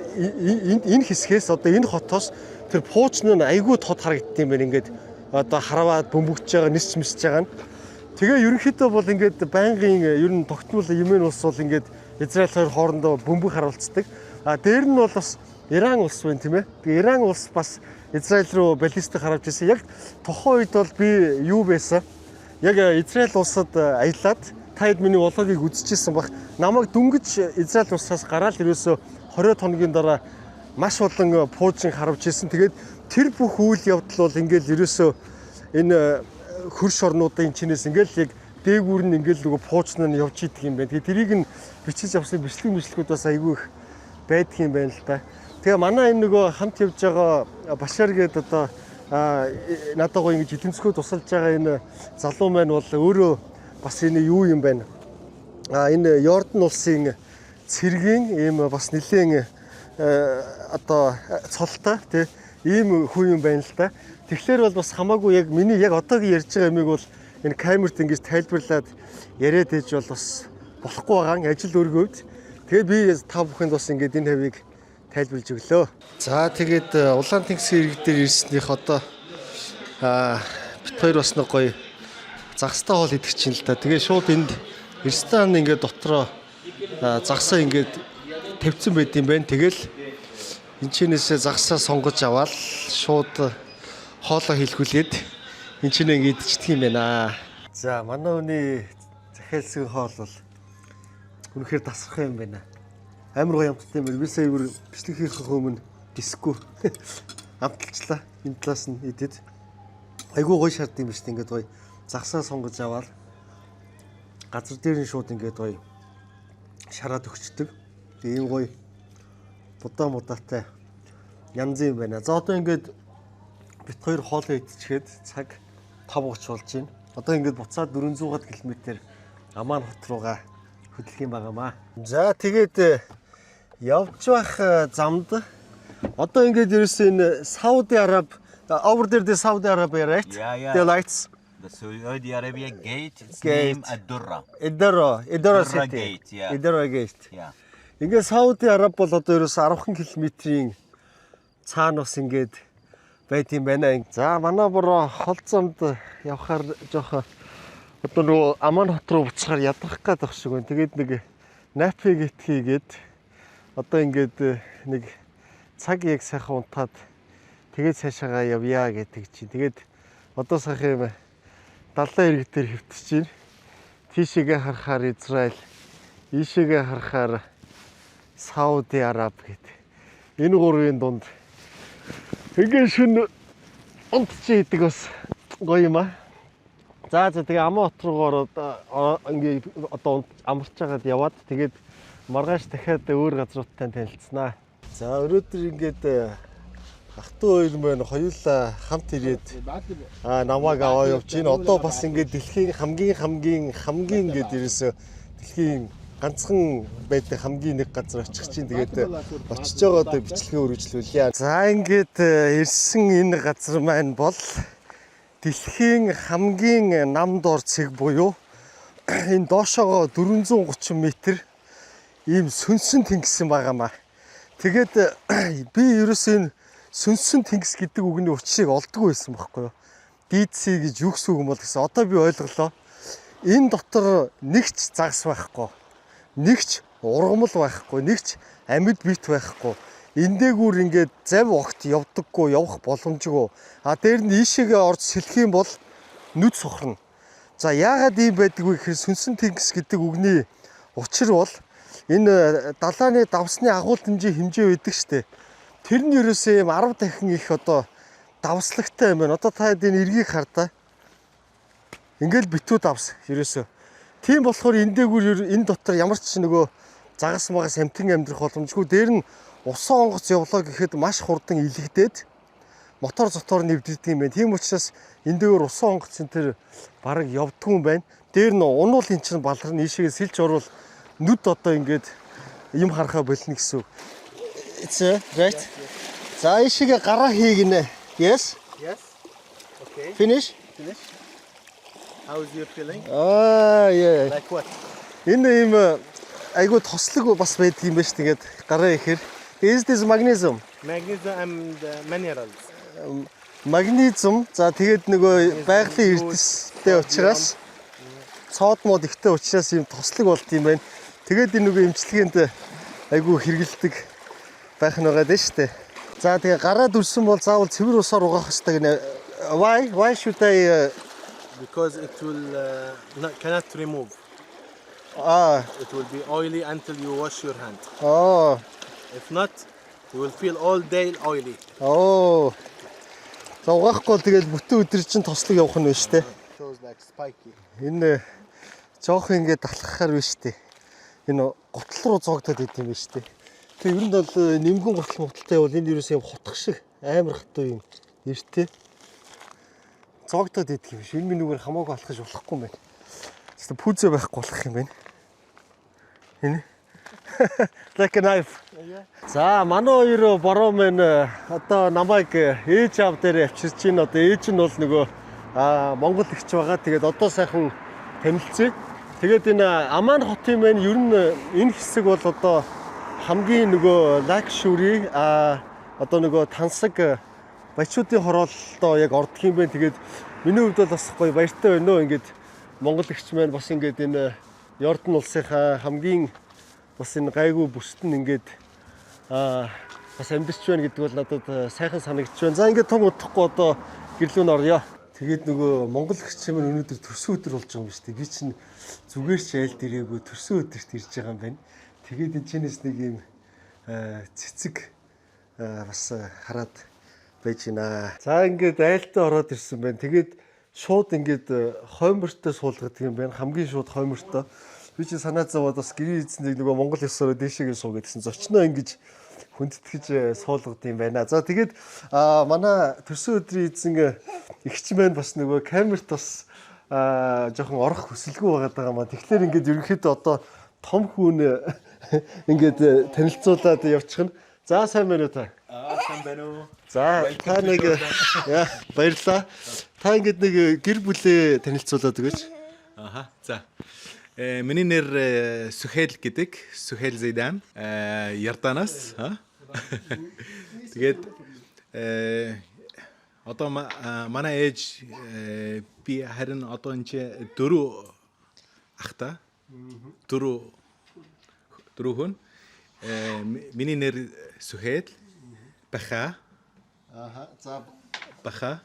энэ хэсгээс, одоо энэ хотоос тэр пуужин нь айгүй тод харагддаг юм байна. Ингээд одоо хараваад бөмбөгдөж байгаа, нисч мисэж байгаа нь. Тэгээ ерөнхийдөө бол ингээд байнгын ер нь тогтмол Йемен улс бол ингээд Израиль хоёр хоорондоо бөмбөг харуулцдаг. А дээр нь бол бас Иран улс байна, тийм ээ. Тэгээ Иран улс бас Израиль руу баллистик харавж ирсэн. Яг тухайн үед бол би юу байсан? Яг Израиль улсад аялаад, та хэд миний vlog ыг үзчихсэн бах. Намайг дөнгөж Израиль улсаас гараад ерөөсө 20 хоногийн дараа маш олон пуужин харавж ирсэн. Тэгээд тэр бүх үйл явдал бол ингээл ерөөсө энэ хөрш орнуудын чинээс ингээл яг дээгүүр нь ингээл нөгөө пуужин нь явж идэг юм байна. Тэгээ тэрийг нь бичиж авсан бичлэг мичлэгүүд бас айгүй их байдаг юм байна л да. Тэгээ манай энэ нөгөө хамт явж байгаа Башар гээд одоо надад гоё ингэж идэмцгөө тусалж байгаа энэ залуу маань бол өөрөө бас энэ юу юм байна? А энэ Йордан улсын цэргийн ийм бас нэлээд одоо цолтой, тий, ийм хүн юм байна л да. Тэгэхээр бол бас хамаагүй яг миний яг одоогийн ярьж байгаа юмыг бол энэ камерт ингэж тайлбарлаад яриад ээж бол бас болохгүй байгаа ажил өргөвд. Тэгээ би та бүхэнд бас ингэж энэ хавийг тайлбарлаж өглөө. За, тэгээд Улаан тэнгисийн ирэг дээр ирснийх одоо бид хоёр бас нэг гоё загастай хоол идэх чинь л да. Тэгээ шууд энд ресторан ингээд дотроо загсаа ингээд тавьсан байт юм байна. Тэгэл энэ чинээсээ загсаа сонгож аваад шууд хоолоо хийлгүүлээд энэ чинээ ингээд идчихдэг юм байна. За, манай хүний захиалсан хоол бол үнэхээр тасархай юм байна. Амар гоё амттай юм байна. Би сая бүр бичлэг хийх өмнө дисгүй амталчлаа. Энэ талаас нь идэд. Айгуу гоё шард юм ба шүү дээ. Ингээд гоё загсаа сонгож аваад газар дээр нь шууд ингээд гоё шараад өгчдөг. Тэгээ ийм гоё будаа мудаатай янз юм байна. За, одоо ингээд бид хоёр хоолоо идчихээд цаг 5:30 болж байна. Одоо ингээд буцаад 400 км Амман хот руугаа хөдлөх юм байгаамаа. За, тэгээд явж байх замд одоо ингээд ерөөсөө энэ Сауди Араб, over there, the Saudi Arabia, right? Yeah. The lights. The Saudi Arabia gate, it's Gate. named Ad-Durra. Edara, Edara Edara City. Gate, yeah. Edara Gate. Yeah. Ингээд Сауди Араб бол одоо ерөөсө 10 км-ийн цаана бас ингээд байт юм байна. За, манай бороо хол замд явхаар жоохон одоо нөгөө Амман хот руу буцахаар ядрах гээд байх шиг байна. Тэгээд нэг nap хийгээд одоо ингээд нэг цаг яг сайхан унтаад тэгээд цаашаагаа явъя гэдэг чинь. Тэгээд одоо сайхан юм далайн эрэг дээр хэвтэж байна. Тийшээгээ харахаар Израиль, ийшээгээ харахаар Сауди Араб гэдэг. Энэ гурвын дунд ингээд шөнө унтчих идэг бас гоё юм аа. За, тэгээ Амман хот руугаа ороод ингээ одоо амарч хагаад яваад тэгээд маргааш дахиад өөр газруудтай танилцсанаа. За, өнөөдөр ингээд ах дүү хоёр маань хоёулаа хамт ирээд намайг аваа явж байна. Одоо бас ингээд дэлхийн хамгийн хамгийн хамгийн ингээд ерөөсөө дэлхийн ганцхан байдаг хамгийн нэг газар очих чинь, тэгээд очиж байгаа одоо бичлэгээ үргэлжлүүлье. За, ингээд ирсэн энэ газар маань бол дэлхийн хамгийн нам дор цэг буюу энэ доошоогоо 430 м ийм сүнсэн тэнгис юм байгаамаа. Тэгээд би ерөөсөө энэ сүнсэн тэнгис гэдэг үгний учрыг олдгүй байсан байхгүй юу? Dead Sea гэж юу гэсэн үг юм бол гэсэн. Одоо би ойлголоо. Энэ дотор нэгч загас байхгүй. Нэгч ургамал байхгүй, нэгч амьд биет байхгүй. Эндээгээр ингээд зав огт явдаггүй, явах боломжгүй. А дээр нь ийшээгээ орж сэлэх юм бол нүд сохорно. За, яагаад ийм байдаг вэ гэхээр сүнсэн тэнгис гэдэг үгний учир бол энэ далайны давсны агуулт хэмжээ байдаг штэ. Тэр нь ерөөсөө ийм 10 дахин их одоо давслагтай юм байна. Одоо та энэ эргийг хардаа. Ингээл битүү давс ерөөсөө. Тийм болохоор эндээгээр энэ дотор ямар ч нөгөө загас магас амьтан амьдрах боломжгүй. Дээр нь усан онгоц явлаа гэхэд маш хурдан илэгдээд мотор зотоор нэвддэг юм байна. Тийм учраас эндээгээр усан онгоц энэ тэр бараг явдгүй юм байна. Дээр нь унуул эн чинь баларна, ийшээгээ сэлж орвол нүд одоо ингээд юм харахаа болно гэсэн үг. It's right. За, ийшээгээ гараа хийгнэ. Yes. Yes. Okay. Finish. Finish. How is your feeling? Аа, yeah. Like what? Энэ ийм Айгүй тослог бас байдаг юм байна шүү дээ. Ингээд гараа ихээр. Is this magnesium? Magnesium and minerals. Магнезиум. За, тэгээд нөгөө байгалийн эрдэстэй учраас, цоод мод ихтэй учраас ийм тослог болд юм байна. Тэгээд энэ нөгөө эмчилгээнд айгүй хэрэгэлдэг байх нь байгаа дээ шүү дээ. За, тэгээ гараа дүрсэн бол заавал цэвэр усаар угаах хэрэгтэй гэнэ. Why should I Because it will not, cannot remove. It will be oily until you wash your hand. Аа. If not, you will feel all day oily. Оо. За, угаахгүй бол тэгэл бүтэн өдөр чинь тослог явах нь байна шүү дээ. Shows like spiky. Энэ жоох ингээд алхахаар биш үү? Энэ гутал руу зоогдоод идэм юм биш үү? Тэгээ ер нь бол нэмгэн гутал муталтай бол энэ ерөөсөө юм хутгах шиг амар хатуу юм эртээ зоогдоод идэх юм биш. Энэ минь нүгээр хамаагүй алхаж болохгүй юм байна. Тэстэ пүүзээ байхгүй болох юм байна. Энэ like a knife. За, манай хоёр бороо маань одоо намайг ээж аав дээр авчирч байна. Одоо ээж нь бол нөгөө Монгол эгч байгаа. Тэгээд одоо сайхан танилцъя. Тэгээд энэ Аман хотын маань ер нь энэ хэсэг бол одоо хамгийн нөгөө luxury одоо нөгөө тансаг баячуудын хороолтоо яг ордог юм байна. Тэгээд миний хувьд бол бас гоё баяртай байна нөө, ингээд Монгол эгч маань бас ингээд энэ Йордан улсынхаа хамгийн бас энэ гайгүй бүст нь ингээд бас амьдарч байна гэдэг бол надад сайхан санагдаж байна. За, ингээд тун удахгүй одоо гэр лүү нь оръё. Тэгээд нөгөө монгол эгч маань өнөөдөр төрсөн өдөр болж байгаа юм шүү дээ. Би чинь зүгээр ч айлд ирээгүй, төрсөн өдөрт ирж байгаа юм байна. Тэгээд энэ чинээс нэг юм цэцэг бас хараад байж байна. За, ингээд айлдаа ороод ирсэн байна. Тэгээд шууд ингээд хоймортой суулгадаг юм байна. Хамгийн шууд хоймортой. Би чинь санаа зовоод бас гэрийн эзнийг нөгөө монгол ёсоор дээшээгээ суу гэдгсэн. Зочноо ингэж хүндэтгэж суулгад юм байна. За, тэгээд манай төрсөн өдрийн эзэн эгч маань бас нөгөө камерт бас жоохон орох хүсэлгүй байгаад байгаа маа. Тэгэхээр ингээд ерөнхийдөө одоо том хүн ингээд танилцуулаад явчихна. За, сайн байна уу та? Аа, сайн байна уу? За, та нэг яа, баярлалаа. Та ингээд нэг гэр бүлээ танилцуулаад өгөөч. Аха. За. Миний нэр Сүхэл гэдэг. Сүхэл Зайдан. Ярданаас. А? Тэгээд одоо манай ээж би харин одоо энэ чи дөрөв ахта. Дөрөв хүн. Миний нэр Сүхэл. Баха. Аха. За. Баха.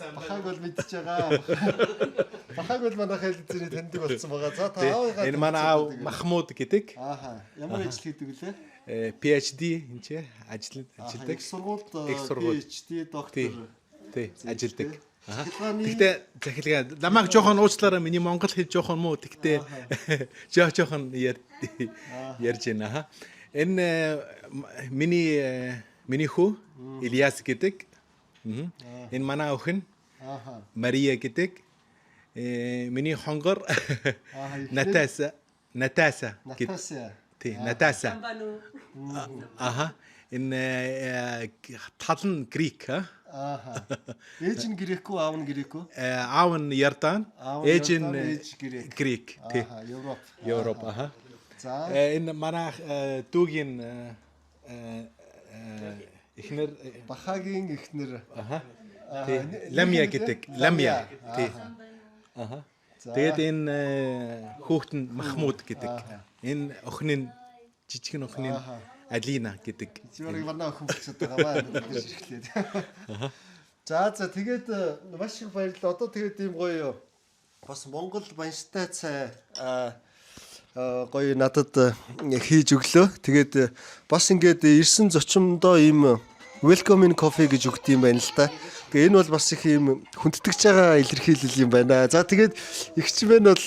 Бахааг бол мэдчихэж байгаа. Бахааг бол манай хэл эзэний таньдаг болсон байгаа. За, та аавыгаа Энэ манай аав Махмуд гэдэг. Ааха. Ямар ажил хийдэг вүлээ? PhD энэ чи ажилладаг. Их сургуульд Их сургууль. PhD доктор. Тий, ажилдаг. Аха. Захиргааны Тэгтээ захилгаа намайг жоохон уучлаарай, миний монгол хэл жоохон муу, тэгтээ жоохон ярьж байна. Аха. Энэ миний хүү Ильяс гэдэг. Энэ манай охин Мария гэдэг. Миний хонгор эхнэр? Натаса, Натаса гэдэг. Натаса. Тий, Натаса. Аха. Энэ тал нь грек, а? Ааха. Ээж нь грек үү, аав нь грек үү? Аав нь Ярдан, Аав нь ээж нь Йордан, ээж грек. Грек, тий. Ааха, Европ. Европ, аха. За. Энэ манай дүүгийн эхнэр Бахагийн эхнэр. Аха. Тий. Ламья гэдэг. Ламья. Тий. Аха. Тэгээд энэ хүүхэд нь Махмуд гэдэг. Энэ охин нь, жижигэн охин нь Алина гэдэг. Зүгээр манай охин болчиход байгаа маа бид ширхлээд. За, тэгээд маш их баярлалаа. Одоо тэгээд ийм гоё бас Монгол банштай цай гоё надад хийж өглөө. Тэгээд бас ингээд ирсэн зочиндоо ийм welcome in coffee гэж өгд юм байна л да. Тэгээ энэ бол бас их ийм хүндэтгэж байгаа илэрхийлэл юм байна. За, тэгээд эгч маань бол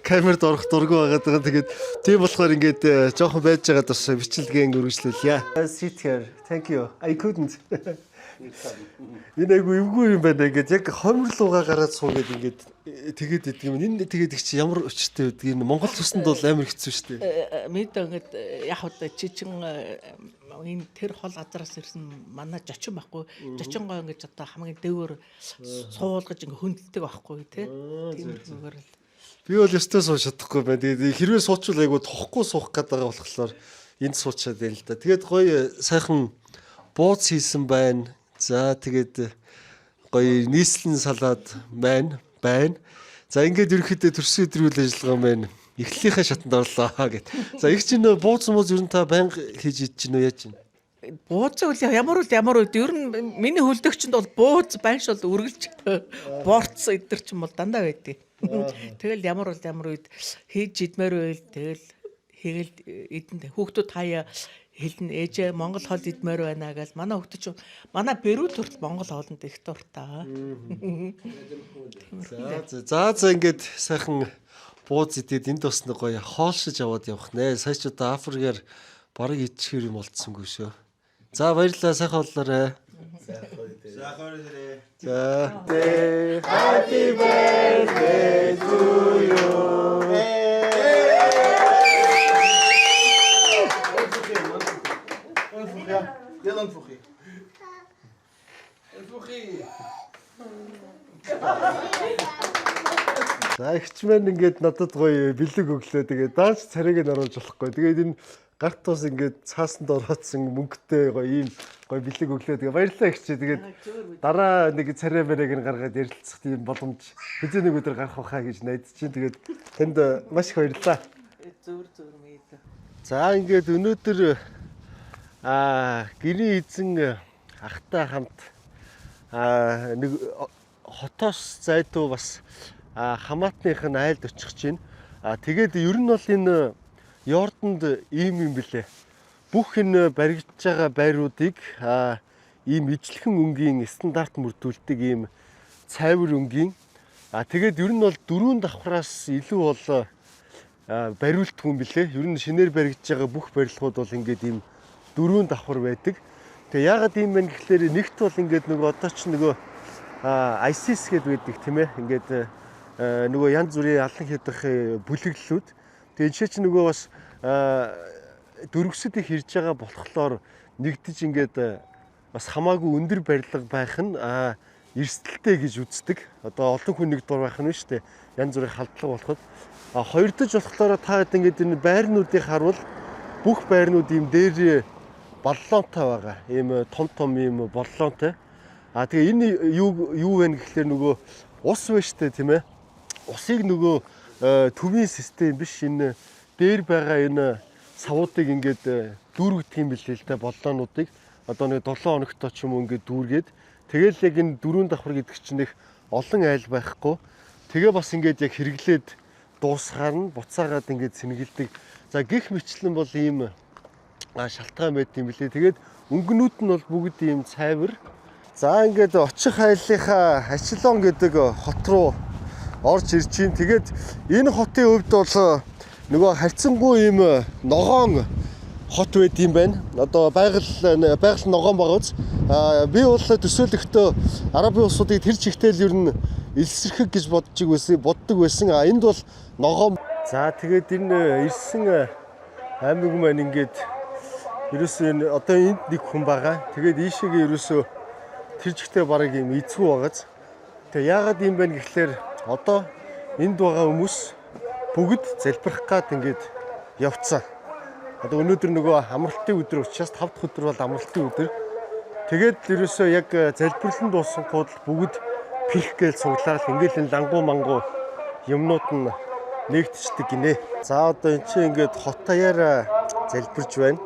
камерд орох дургүй байгаад байгаа. Тэгээд тийм болохоор ингээд жоохон байж байгаад бас бичлэгээ үргэлжлүүлье. Sit here. Thank you. I couldn't. Энэ айгу эвгүй юм байна. Ингээд яг хойморлуугаа гараад суугаад ингээд тэгээд идэг юм. Энэ тэгээд их чи ямар учиртай байдаг юм. Монгол цуснд бол амар хэцүү шүү дээ. Мэдээ ингээд яг удаа чи чин энэ тэр хол газараас ирсэн манай жочин байхгүй. Жочин гоо ингэж одоо хамгийн дэвээр суулгаж ингээ хөндлөдөг байхгүй, тий. Тиймэрхүүгээр л. Би бол ёстой сууж чадахгүй байна. Тэгээд хэрвээ суучвал айгу тухгүй суух гээд байгаа болохоор энд суучаад байна л да. Тэгээд гоё сайхан бууз хийсэн байна. За тэгээд гоё нийслэн салаад байна. Байна. За ингээд ерөөхдөө төрсөн өдрүүл ажиллагаа маань эхлэлийнхээ шатанд орлоо гэт. За их чинь бууз мууз ер нь та байнга хийж идэж гинүү яаж гин? Бууз үл ямар үл ямар үед ер нь миний хөлдөгчөнд бол бууз байнш бол үргэлж борц эдэр чинь бол дандаа байдгийг. Тэгэл ямар бол ямар үед хийж идмээр байл тэгэл хийгээл идэнд хүүхдүүд хаяа хэлнэ ээжээ Монгол хоол идмээр байна гэж манай хүүхдүүд чинь манай Берүүл хүртэл Монгол хоолнд их дуртай. За ингээд сайхан бууз идээд энд бас нэг гоё хоолшиж аваад явах нэ. Сая ч одоо Африкаар бараг идчихэр юм болцсонгүй шүү. За баярлалаа, сайхан боллоорой. За. Happy birthday to you. يلا انفخي انفخي. За ихч маань ингээд надад гоё бэлэг өглөө. Тэгээд даанч царайг нь оруулж болохгүй. Тэгээд энэ гарт тус ингээд цаасанд ороодсон мөнгөтэй гоё ийм гоё бэлэг өглөө. Тэгээд баярлалаа ихч. Тэгээд дараа нэг царай мэрэг нь гаргаад ярилцах тийм боломж хэзээ нэг өдөр гарах байхаа гэж найдаж чинь. Тэгээд танд маш их баярлалаа. Зөөр зөөр мэд. За ингээд өнөөдөр гэрийн эзэн ахтай хамт нэг хотоос зайдуу бас хамаатных нь айлд очих чинь. Тэгээд ер нь бол энэ Йорданд ийм юм бэлээ. Бүх энэ баригдаж байгаа байруудыг ийм ижлэхэн өнгийн стандарт мөрдүүлдэг ийм цайвар өнгийн. Тэгээд ер нь бол дөрвөн давхраас илүү бол бариултгүй юм билээ. Ер нь шинээр баригдаж байгаа бүх барилгууд бол ингээд ийм дөрвөн давхар байдаг. Тэгээ яагаад ийм байна гэхлээр нэгт бол ингээд нөгөө одоо ч нөгөө ISIS гэдээ байдаг тийм ээ. Ингээд нөгөө янз бүрийн алан хядах бүлэглэлүүд. Тэгээ энэ чинь нөгөө бас дөрвөсөд их ирж байгаа болохоор нэгдэж ингээд бас хамаагүй өндөр барилга байх нь эрсдэлтэй гэж үздэг. Одоо олон хүн нэг дур байх нь шүү дээ. Янз бүрийн халдлага болоход. Хоёр дахь болохоор та хэд ингээд энэ байрнуудыг харуул бүх байрнууд ийм дээр баллонтой байгаа. Ийм том том ийм боллонтой. Тэгээ энэ юу вэ гэхлээр нөгөө ус вэ штэ тийм ээ. Усыг нөгөө төвийн систем биш энэ дээр байгаа энэ савуудыг ингээд дүүргдэг юм билээ л да боллоонуудыг одоо нэг 7 хоногтой ч юм уу ингээд дүүргээд тэгэл яг энэ дөрвөн давхар гэдэг чинь их олон айл байхгүй. Тэгээ бас ингээд яг хэрэглээд дуусгаар нь буцаагаад ингээд сэнгэлдэг. За гих мэтлэн бол ийм шалтгаан байд юм билээ. Тэгээд өнгөнүүд нь бол бүгд ийм цайвар. За ингээд очих айлынхаа Ачилон гэдэг хот руу орж ирж чинь. Тэгээд энэ хотын өвд бол нөгөө харьцангуй ийм ногоон хот байд юм байна. Одоо байгаль байгаль ногоон байгаа биз. Би бол төсөөлөхдөө Арабын улсуудыг тэр чигтэл ер нь элсэрхэг гэж боддог байсан. Энд бол ногоон. За тэгээд энэ ирсэн аймаг маань ингээд ерөөсөө энэ одоо энд нэг хүн байгаа. Тэгээд ийшээгээ ерөөсөө тэр чигтээ бараг юм эзгүй байгааз. Тэгээ яагаад юм бэ гэхлээр одоо энд байгаа хүмүүс бүгд залбирах гад ингээд явцсан. Одоо өнөөдөр нөгөө амралтын өдөр учраас 5 дахь өдөр бол амралтын өдөр. Тэгээд л ерөөсөө яг залбирлан дууссан гууд л бүгд пирх гээл цуглаал ингээл энэ лангуу мангуу юмнууд нь нэгтчдэг гинэ. За одоо эн чинь ингээд хот даяараа залбирч байна.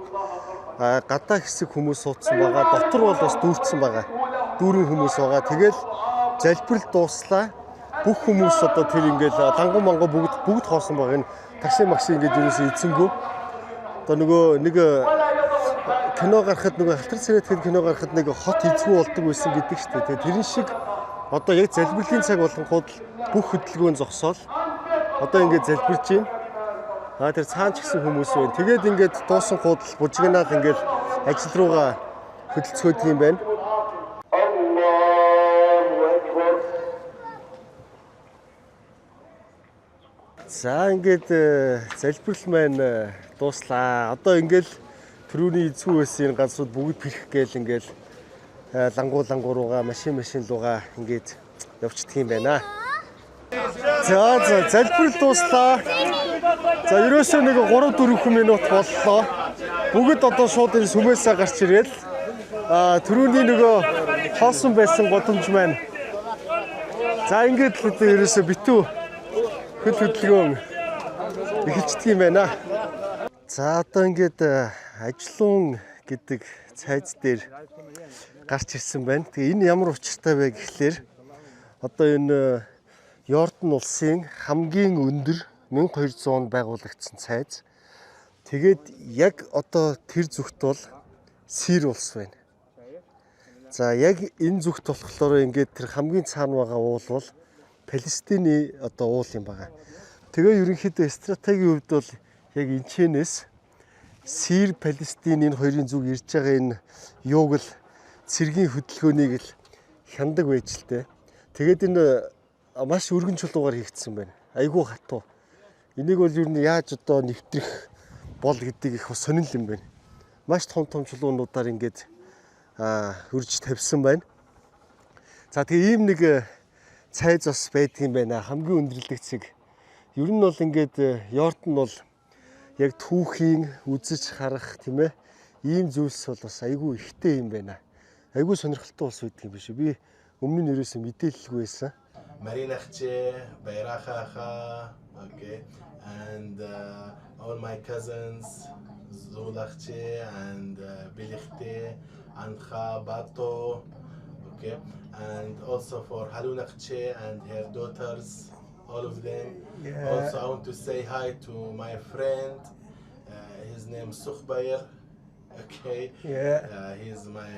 Гадаа хэсэг хүмүүс суудсан байгаа. Дотор бол бас дүүрсэн байгаа. Дүүрэн хүмүүс байгаа. Тэгэл залбирал дууслаа. Бүх хүмүүс одоо тэр ингээл лангуу мангуу бүгд хоосон байгаа. Энэ такси макси ингээд ерөөсөө эзэнгүү. Одоо нөгөө нэг кино гарахад нөгөө халтар царайт гэдэг кино гарахад нэг хот эзгүй болдог байсан гэдэг шүү дээ. Тэгээ тэрэн шиг одоо яг залбирлын цаг болонгууд л бүх хөдөлгөөн зогсоол. Одоо ингээд залбирч байна. Тэр цаана ч гэсэн хүмүүс байна. Тэгээд ингээд дуусан худал бужигнаал ингээд ажил руугаа хөдөлцөөдөг юм байна. За ингээд залбирал маань дууслаа. Одоо ингээд түрүүний эзгүй байсан энэ ганцууд бүгд пирх гээл ингээд лангуу руугаа машин руугаа ингээд явчихдаг юм байна. За, залбирал дууслаа. За, ерөөсөө нэг 3 4 минут боллоо. Бүгд одоо шууд энэ сүмээсээ гарч ирээл түрүүний нөгөө хоосон байсан гудамж маань. За, ингээд л одоо ерөөсөө битүү хөл хөдөлгөөн эхэлчихдэг юм байна. За, одоо ингээд Ажлуун гэдэг цайз дээр гарч ирсэн байна. Тэгээ энэ ямар учиртай вэ гэхлээр одоо энэ Йордан улсын хамгийн өндөр 1200 онд байгуулагдсан цайз. Тэгээд яг одоо тэр зүгт бол Сири улс байна. За, яг энэ зүгт болохоор ингээд тэр хамгийн цаана байгаа уул бол Палестины одоо уул юм байна. Тэгээ ерөнхийдөө стратегийн хувьд бол яг энэчнээс Сири, Палестин энэ хоёрын зүг ирж байгаа энэ юуг л цэргийн хөдөлгөөнийг л хяндаг байж л дээ. Тэгээд энэ маш өргөн чулуугаар хийгдсэн байна. Айгүй хатуу. Энийг бол ер нь яаж одоо нэвтрэх бол гэдэг их бас сонин юм байна. Маш том том чулуунуудаар ингээд өрж тавьсан байна. За, тэгээ ийм нэг цайз бас байдаг юм байна. Хамгийн өндөрлөг цэг. Ер нь бол ингээд Йордан бол яг түүхийн үзэж харах, тийм ээ, ийм зүйлс бол бас айгүй ихтэй юм байна. Айгүй сонирхолтой улс байдаг юм биш үү? Би өмнө нь ерөөсөө мэдээлэлгүй байсан. Marinakche, Bayrakhaha, okay, and all my cousins, Zulakche and Bilikhte, Ankha, Bato, okay, and also for Halunakche and her daughters, all of them. Also, I want to say hi to my friend, his name Sukhbayr, okay. He's my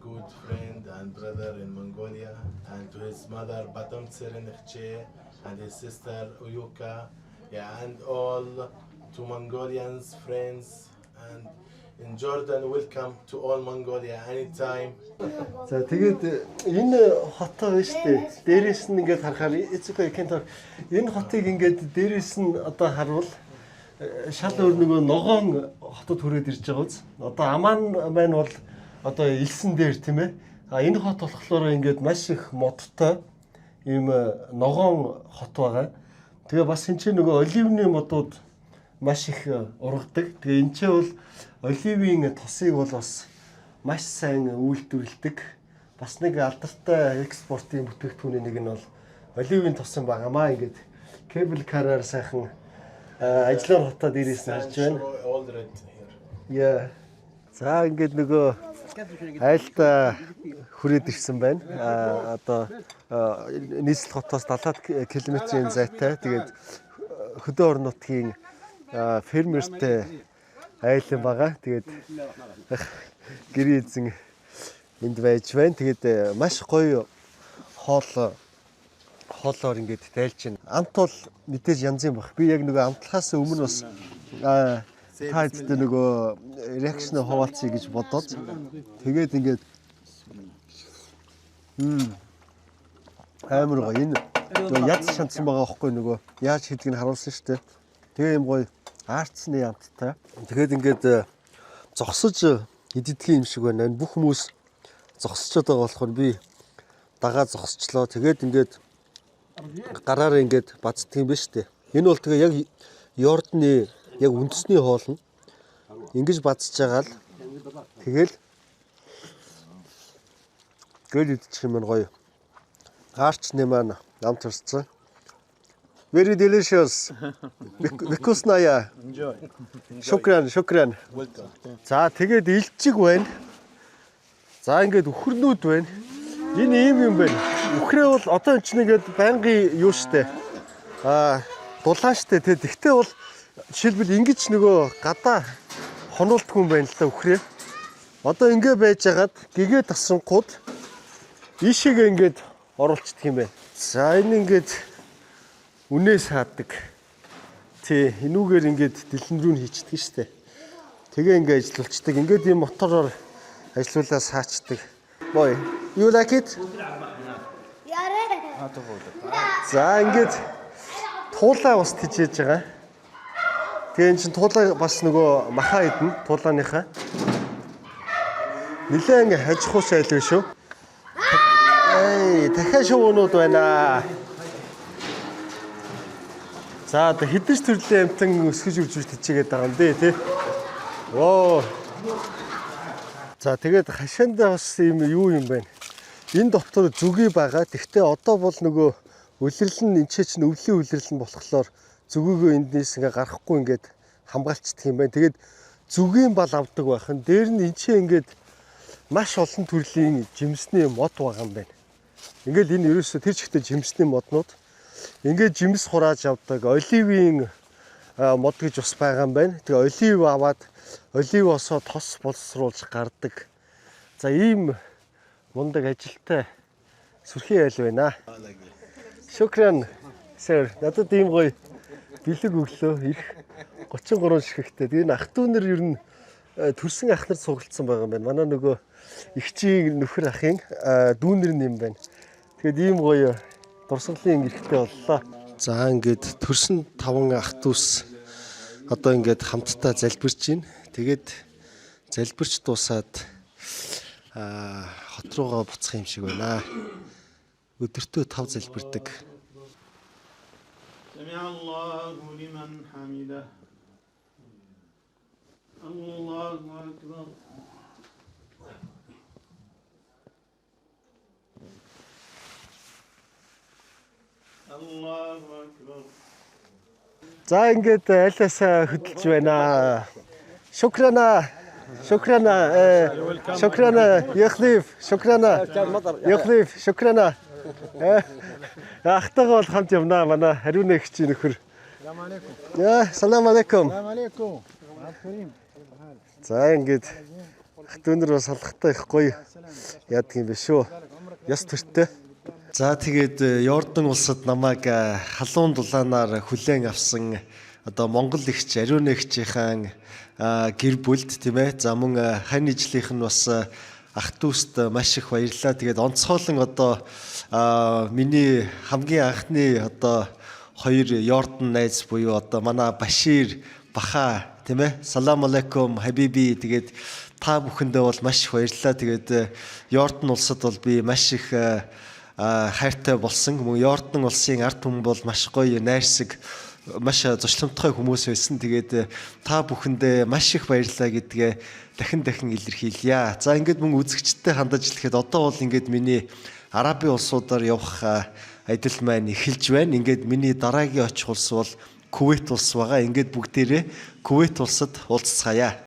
good friend and brother in Mongolia, and to his mother Batam Tserinekche and his sister Uyuka, yeah, and all to Mongolians friends and in Jordan. Welcome to all Mongolia anytime. За, тэгээд энэ хотоо байна шүү дээ. Дээрээс нь ингээд харахаар, it's okay, can talk. Энэ хотыг ингээд дээрээс нь одоо харвал шал өөр нөгөө ногоон хотод хүрээд ирж байгаа биз. Одоо Аман маань бол одоо элсэн дээр, тийм ээ. А энэ хот болохоор ингээд маш их модтой ийм ногоон хот байгаа. Тэгээ бас энэ чинь нөгөө оливны модууд маш их ургадаг. Тэгээ энэ чинь бол оливын тосыг бол бас маш сайн үйлдвэрлэдэг. Бас нэг алдартай экспортын бүтээгдэхүүний нэг нь бол оливын тос юм байгаамаа. Ингээд cable car аар сайхан Ажлуун хотоо дээрээс нь харж байна. All red here. Яа. За, ингээд нөгөө айлд хүрээд ирсэн байна. Одоо нийслэл хотоос 70 км-ийн зайтай. Тэгээд хөдөө орон нутгийн фермертэй айл юм байгаа. Тэгээд гэрийн эзэн энд байж байна. Тэгээд маш гоё хоол хоолоор ингээд дайлж байна. Амт бол мэдээж янз юм баг. Би яг нөгөө амтлахаас өмнө бас та хэдтэй нөгөө reaction хуваалцъя гэж бодоод тэгээд ингээд амар гоё. Энэ нөгөө яд шандсан байгаа байхгүй, нөгөө яаж хийдгийг нь харуулсан шүү дээ. Тэгээ юм гоё арцны амттай. Тэгээд ингээд зогсож иддэг юм шиг байна. Энэ бүх хүмүүс зогсчод байгаа болохоор би дагаа зогсчлоо. Тэгээд ингээд гараараа ингээд баздаг юм байна шүү дээ. Энэ бол тэгээ яг Йордны яг үндэсний хоол нь ингэж базж байгаа л тэгэл гэл идчих юм байна гоё. Арчны маань амт төрсөн. Very delicious. Вкусная. Enjoy. شكرا، شكرا. За, тэгээд илчиг байна. За, ингээд үхэрнүүд байна. Энэ ийм юм байна. Үхрээ бол одоо энэ чинь ингээд байнгын юу штэ. Дулаан штэ тэ. Тэгтээ бол жишээлбэл ингэж нөгөө гадаа хонуулдгүй юм байна л да үхрээ. Одоо ингэ байж хагаад гэгээ тасрангууд ийшээгээ ингээд оруулцдаг юм байна. За, энэ ингээд үнээ саадаг. Тий, энүүгээр ингээд дэлгэн рүү нь хийчдэг штэ. Тэгээ ингээ ажиллуулцдаг. Ингээд ийм мотороор ажиллуулаа саачдаг. Boy, you like it? За, ингээд туулаа бас тижээж байгаа. Тэгээ эн чинь туулаа бас нөгөө маха идэнэ туулааныхаа. Нилээн хаж хуус айл биш үү? Эй, дахиад шувуунууд байна. За одоо хэдэн ч төрлийн амьтан өсгөж үржиж тичээгээд байгаа юм дээ тий. Оо. За тэгээд хашаандаа бас юм юу юм бэ? Энэ дотор зүгий байгаа. Тэгвэл одоо бол нөгөө үлрэл нь энэ чинь өвлийн үлрэл нь болохоор зүгийгөө эндээс ингээ гарахгүй ингээд хамгаалцдаг юм байна. Тэгээд зүгийн бал авдаг байх нь. Дээр нь энэ чинь ингээд маш олон төрлийн жимсний мод байгаа юм байна. Ингээл энэ ерөөсө тэр чигтээ жимсний моднууд ингээд жимс хурааж авдаг оливын мод гэж бас байгаа юм байна. Тэгээ олив аваад оливосоо тос боловсруулж гардаг. За ийм мундаг ажилтай сүрхий айл байна. شكرا sir. Надад ийм гоё бэлэг өглөө. Ирэх 33 ширхэгтэй. Тэгээ энэ ах дүү нар ер нь төрсэн ах нар цуглдсан байгаа юм байна. Манай нөгөө эгчийн нөхөр ахын дүүнер нь юм байна. Тэгээд ийм гоё дурсгалын эрхтэй боллоо. За ингээд төрсэн таван ах дүүс одоо ингээд хамтдаа залбирч байна. Тэгээд залбирч дуусаад хот руугаа буцах юм шиг байна. Өдөртөө тав залбирдаг. سمع الله لمن حمده الله أكبر الله أكبر За ингээд айлаасаа хөдөлж байна. شكرا. شكرا. شكرا يخليف. شكرا. يخليف. شكرا. Ахтайгаа бол хамт явнаа манай хариуна эгчийн нөхөр. السلام عليكم Яа, салам алейкум. السلام عليكم كريم За ингээд ах дүүнэр бас салхтай их гоё яадаг юм бэ шүү. Яс төртөө. За тэгээд Йордан улсад намайг халуун дулаанаар хүлээн авсан одоо Монгол эгч, ариун эгчийн гэр бүлд тийм ээ. За мөн хань ижлийнх нь бас ах дүүст маш их баярлалаа. Тэгээд онцгойлон одоо миний хамгийн анхны одоо хоёр Йордан найз буюу одоо манай Башир Баха тийм ээ. Салам алейкум حبيبي. Тэгээд та бүхэндээ бол маш их баярлалаа. Тэгээд Йордан улсад бол би маш их хайртай болсон. Мөн Йордан улсын ард түмэн бол маш гоё найрсаг маш зочломтгой хүмүүс байсан. Тэгээд та бүхэндээ маш их баярлалаа гэдгээ дахин дахин илэрхийлье. За ингээд мөн үзэгчтэй хандаж хэлэхэд одоо бол ингээд миний Арабын улсуудаар явах аялал маань эхэлж байна. Ингээд миний дараагийн очих улс бол Кувейт улс байгаа. Ингээд бүгдээрээ Кувейт улсад уулзцгаая.